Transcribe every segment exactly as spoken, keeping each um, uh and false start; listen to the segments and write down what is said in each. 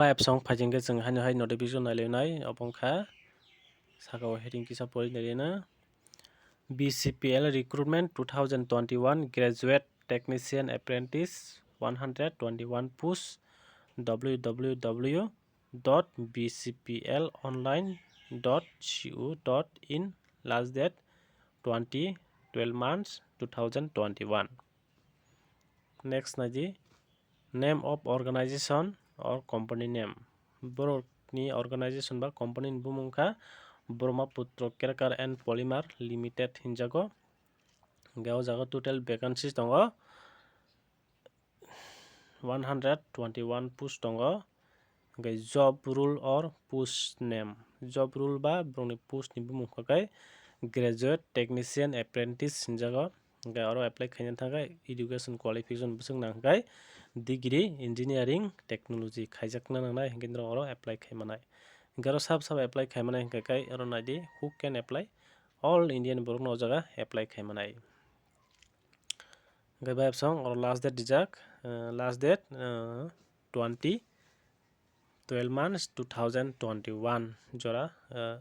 Bai apsong phaijing khe chwng haino hai notification nailainai, obo wngkha saka o heading kisa pori nailai na. B C P L recruitment two thousand twenty-one graduate technician apprentice one hundred twenty-one post, W W W dot B C P L online dot C O dot in, last date twenty, twelve months two thousand twenty-one. Next naidi, name of organization or company name. Borokni organization ba company ni bumung kha Brahmaputra Cracker and Polymer Limited hinjago. Hingke o jaga total vacancies tongo one hundred twenty-one post tongo. Hingke job role or post name. Job role ba borokni post ni bumung kha khe graduate, technician, apprentice hinjago. Hingke oro apply khaina thangkhe education qualification bwswk nangkhe degree, engineering, technology khaijakna nangnai, hingke norok oro apply khaimanai. Hingke oro sab sab apply khaimanai hingkhe kai oro naidi, who can apply? All Indian borokno o jaga apply khaimanai. Hingke bai apsong oro last date rijak, eh, last date, eh, twenty, twelve months two thousand twenty-one jora, eh,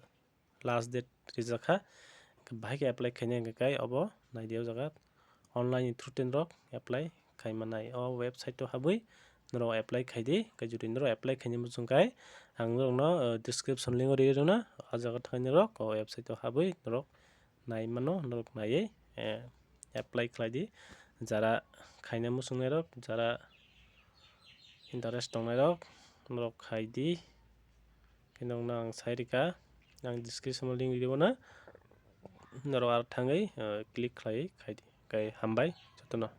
last date rijak kha. Hingke bahai khe apply khaina hingkhe kai obo naidi o jaga online ni through tei norok apply khaimanai. O website o habwi norok apply khaidi, kai jodi norok apply khaina muchung kai ang norokno, eh, description link o rwi rwna, o jaga thangwi norok o website o habwi norok nai mano, norok naiwi, eh, apply khlai di. Jara khaina muchung nairok, jara interest tongnairok, norok khai di. Khe nokno ang sai rikha, ang description o link rwna, norok aro thangwi, eh, click khlai khai di. Kai hambai jotono.